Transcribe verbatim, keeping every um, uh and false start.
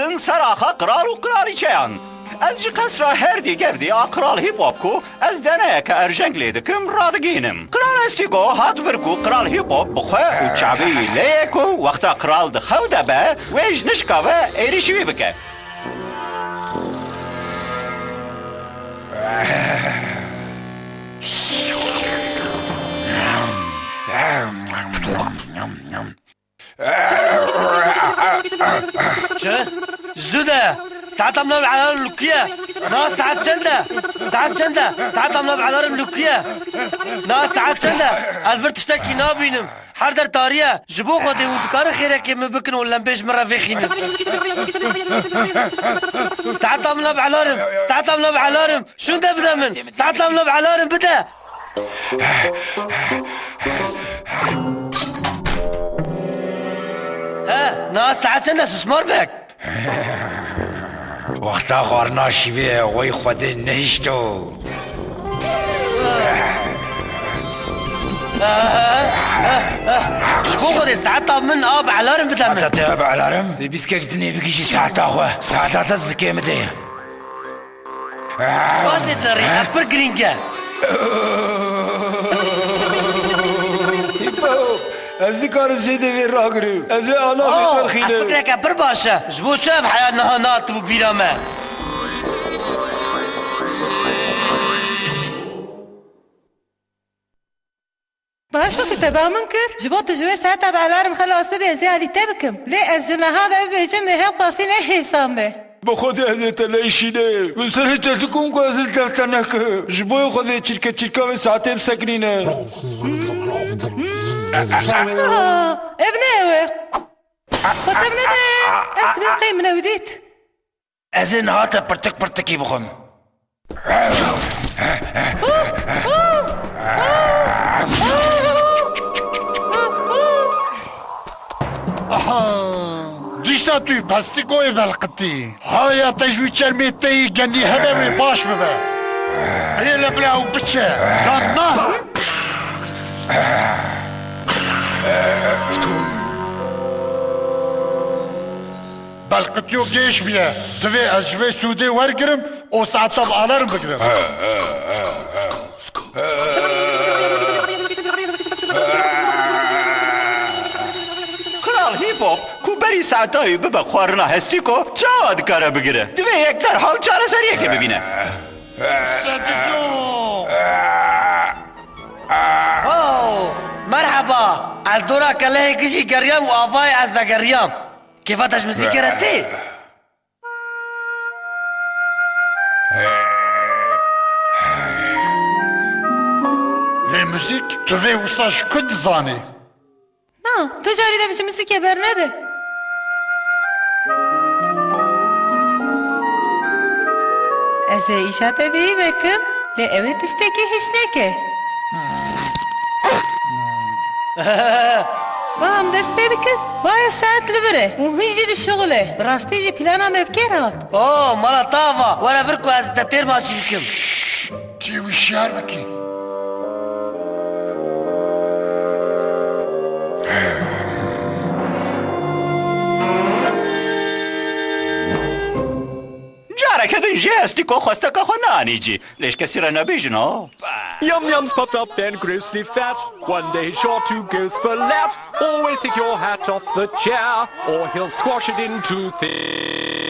Em ser axa qral û qralîçeyan. Ez ji qesra herdî gerdî a qral Hîpop ku ez deneyeke erjeng lê dikim, radigihînim. Qral Estîko hat vir ku qral Hîpop bi xwe û çavê wî lê ye ku wexta qral di xew de be, wê ji nişka ve êrîşî wî bike. Çi? Zû de! Saeta min nav alarm li ku ye? Na saet çend e? Saet çend e? Saeta min nav alarm li ku ye? Na saet çend e? Ez vir tiştekî nabînim. Her der tarî ye. Ji bo Xwedê hûn dikarin xêrekê min bikin û lembê ji min re vêxînin. Saeta min nav alarm. Saeta min nav alarm. Şûnde bide min. Saeta min nav alarm bide. He, niha saet çend e Sismor bek? Wexta xwarina şîvê ye, xwey Xwedê nehişto. Ji bo Xwedê saeta min a bi alarm bide min. Saeta te a bi alarm? Lê bîskek dinê bigihîjî saeta xwe. Saeta te zikê min tê. Baş dê te rê, ev pir girîng e. Hîpo, ez nikarim zêde vê ragirim. Ez ê ana xwe Oh, ev qerxînim. Fikreke pir baş e. Ji bo çi ev heya niha nehatibû bîra me? Baş bû ku te ba min kir. Ji bo tu ji wê saeta bi alarm xelas bibî, ez ê alî te bikim. Lê ez ji niha ve bibêjim, wê hewqasî ne hêsan be. Bi Xwedê ez ê te neîşînim. Min serê çeçik kom ku ez li dev te nekim. Ji bo Xwedê çirke çirka vê saetê bisekinîne. Aa, ev ne ew e? Xwe tev nede. Ez dibêm qey min ew dît. Ez ê niha te pirtik pirtikî bixwim. Aha! Dîsa tu Pestîkoyê belqitî. Haya te ji wî çermê te yî genî hebe wê baş bibe. Rê le bira ew biçe. Yan na? Belqitiyo gêş bûye. Divê ez ji vê sûdê wergirim û saeta bi alarm bigirim. Kral Hîpop, ku berî saeta wî bibe xwarina Hestîko, çawa dikare bigire? Divê yek derhal çareseriyekê bibîne. Oh, merheba. Ez dora kelehê gijî geriyam û avayê ez vegeriyam. Kêfa te ji muzîkê re tê? Lê muzîk tu vê wisa ji ku dizanî? Na, tu carî de ji muzîkê bernede. Ez ê îşa te bêyî vekim, lê ew ê tiştekî hîs neke. Ba em dest pê bikin. Ba ya saet li vir e û hûn jî li şixul e. Bi rastî jî plana me bi kêr hat. Oh, mala te ava. Were vir ku ez te têr maçî bikim. Kê wişyar bikî. Careke din jê Estîko xwesteka xwe neanî cî. Lê ji kesî re nebêjin, o. Yum Yum's puffed up and grossly fat. One day he's sure to go splat. Always take your hat off the chair, or he'll squash it into thin.